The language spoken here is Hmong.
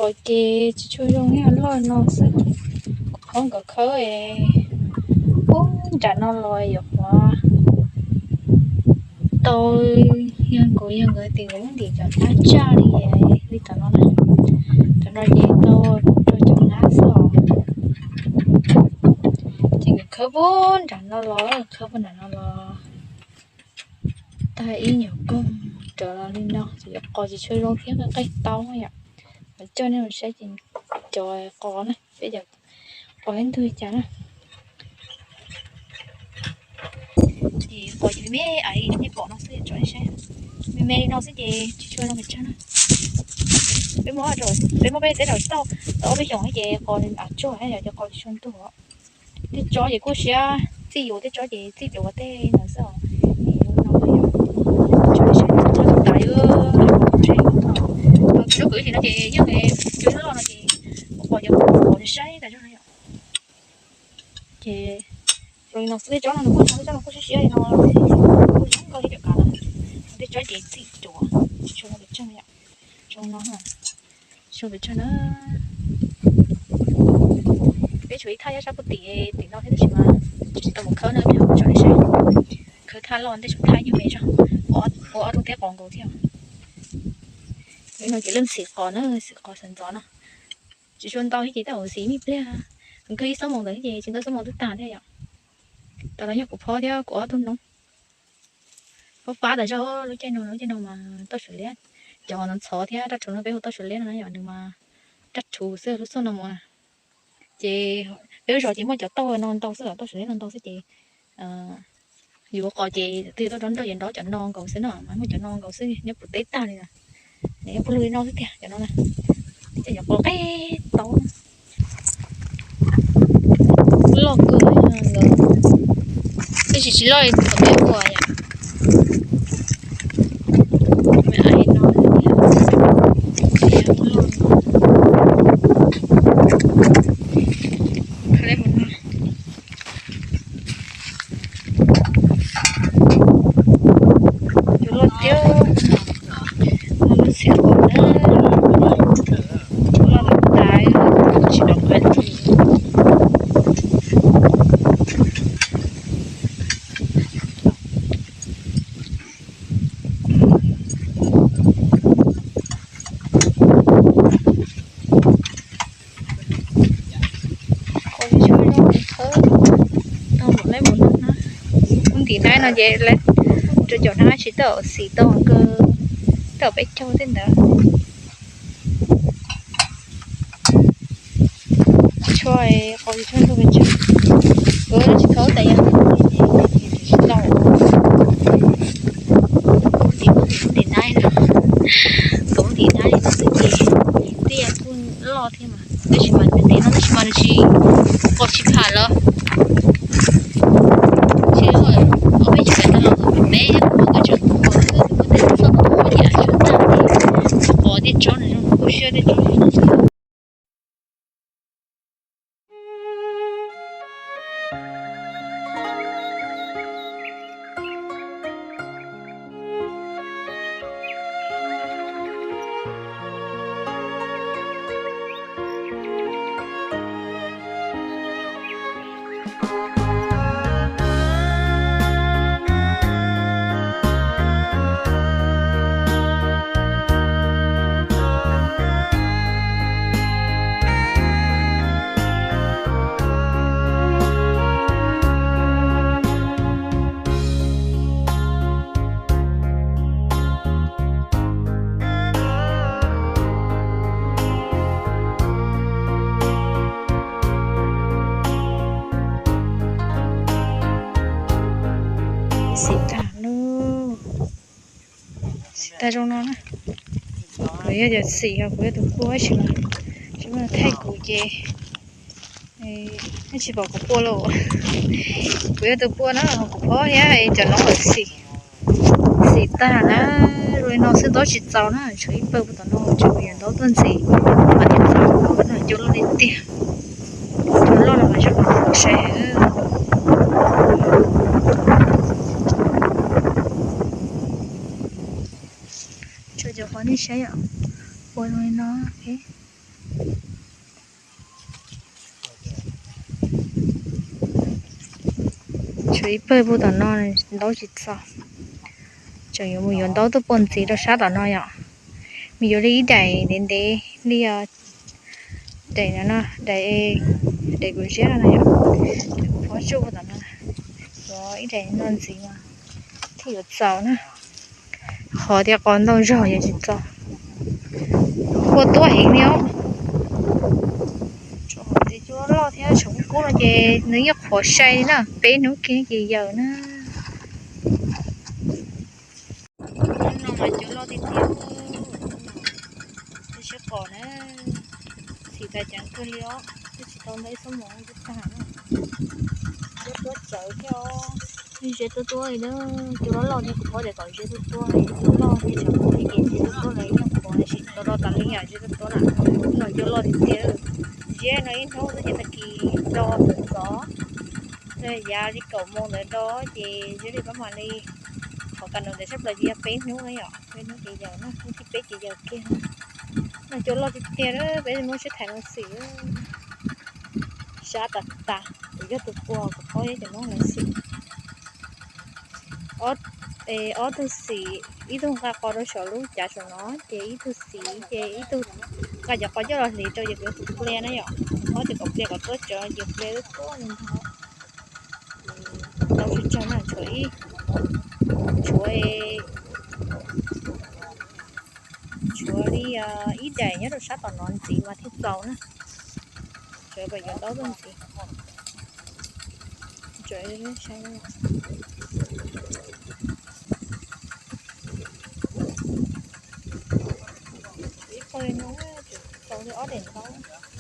Qos ces tsis tshua zoo, yog loj no xwb. Kuv phob nkawd khawb puag nram no los yuav qhov tau, yog nkaus yog nkawd tias nkawd muab ntim cov hnab tsaj li, li tom no na. Tom no ces tau rau cov hnab xwb os. Ces nkawd khawb puag nram no los, khawb puag nram no los tag ib nyuag koog rov los li no, ces yuav qos tsis tshua zoo thiab, qeej tau yom. Coj nej mus saib ces cov qos na, peb cov qos ib ntug li cas na. Ces qos ces me me, nej pom no xwb, tso nej saib, me me li no xwb ces tsis tshua zoo pes tsawg na. Peb muab, peb muab peb teb rau tau, tau ob peb xyoos ces qos av tsuag, yog cov qos tsis tshua ntug. Tej tsob ces kuj siab txij yuav, tej tsob ces txij duav tej ntawd xwb os. Tsob tsis tas, tsob kwv li no ces yeej cov loj no ces qos cov qos saib tas zog na yom. Ces zoo li no xwb, tej tsob no nws kuj zoo, tej tsob no kuj siab siab li no, kuj zoo nkauj li cov kav no. Tej tsob ces txij duav, tsis tshua zoo pes tsawg yom. Zoo no, zoo pes tsawg na. Peb tshuav ib thaj nyob sab puag tim, tim no thiab tab sis mas tsis tau mus khawb na, peb tso saib. Khawb thaj loj ntej, tshuav thaj nyob me zog, ua ob tug teb qos nkaus thiab. Li no ces leej xim qos na, xim qos sawv ntxov no. Tsis tshua ntau thiab ces tab sis xim me pliag, kawg ib xuab moos ntawd ces tsis ntau xuab moos twb tag thiab yom. Tam no yog kuv phob thiab kuv ob tug noob. Phob fab tas zog, lub caij no, lub caij no mas tauj suav liab, cov ntxhov thiab raj rhuv no peb hu tauj suav liab no na yom, nws mas raj rhuv xwb lub xuaj no mus na. Ces peb lub zos ces muaj cov tauj no ntau xwb, tauj suav liab no ntau xwb ces yuav qos ces twb tau nrog nrog yuav nrog cov no nkaus xwb no, mas muaj cov no nkaus xwb nyob puv teb tag li na. Nyob puv lug li no xwb tiag cov no na. Cov qos qeb tau loj kawg, tab sis tsis loj li qos peb ua yom. Cov loj tiag, muaj lub txhia qos na, loj tas tas, tsis rov qab li. Qos tsis tshua zoo khawb tau npaum li mus no na. Lub ntim naib no ces lawv rau caum hnab tsis tau xim tau kawg, tau peb caug tej ntawd. Tsis tshua, qos tsis tshua ntug pes tsawg. Kuv tsis tau tas yog tsis tau. Ces kuv ntim naib no, kuv ntim naib no xwb ces twb yog kuj loj thiab mas, tab sis mas nws ntim no tab sis mas nws tsis, qos tsis pham lawm. Tsis, ob peb tsis pam tau los peb kuv pom koj tseem qos xwb, kuv tej xoj tau qos yam tsuag tag li, qos tej tsob nws zoo kuj siab tej tsob. Xim tag lauj. Xim tag zoo no na. Kuv yog tias xim yog kuv yog tus pua tab sis mas tsis muaj thaij kuv ces nej tsis pom kuv pua lauj. Kuv yog tus pua na, kuv phob thiab cov noob lawv xim. Xim tag na, zoo li no xwb ntaub tsis txaus na, tshuav ib pawg puag tom no, tshuav yog ntaub tuaj ntxiv, mas tsis txaus no, cua loj li tiag. Cua loj no mas zoo li kuv saib heev. Tsuas cov qos nej saib yom, ua zoo li no, ok. Tshuav ib pawg puag tom no, ntaub tsis txaus. Tseem yuav mus yuav ntaub tuaj pua ntxiv rau sab tom no yom. Mus yuav li ib daim ntev ntev li, daim no, daim, daim kuv ziab no yom. Daim kuv phob tsuj tom no, yuav ib daim no ntxiv mas thiaj yuav txaus na. Qhov tias qos ntau zog yuav tsis txaus. Kua tuab heev li os. Cua loj thiab tshav kub kub no ces nws yeej qhuav sai li na, peb hnub kiag ces yaws na. Hnub no mas cua loj tiag tiag. Ib sab qos na, xim tas ceev kawg li os, twb tsis tau ntau ib xuab moos twb tag na. Tuab tuab tsawv thiab os. Ze tuab tuab li na, cua loj loj thiab kuv paub tias kom ze tuab tuab, cua loj thiab tshav kub li ces ze tuab tuab los yeej qhuav, tab sis do do tas li yam ze tuab tuab na. No cua loj tiag tiag. Ziab no ib hnub twb ces tag kis do txov txov, yav li kaum moos ntawd do ces ziab li pab mam li, qhov kas nus ntawd sab plaws ces yog peb hnub na yom, peb hnub ces yaws na, hnub thib peb ces yaws kiag na. No cua loj tiag tiag, peb muab siab thaiv no xim. Sab tas tas, kuv yog tus pua, kuv paub yog cov noob lawv xim. Ob tug xim, ib tug nqa qos rau saum lub cav saum no, ces ib tug xim, ces ib tug nqa cov qos coj los hliv rau ces kuv yog tus plia na yom. Kuv paub tias kom plia kom tuab tsawv ces plia tuab tuab li ntag. Tau tsawg tsawg na, tshuav ib, tshuav, tshuav li ib daim nyob rau sab tom no ntxiv mas thiaj txaus na. Tsawv kom yuav ntaub tuaj ntxiv. Tsawv, ib qho li no, tau li ob daim ntaub.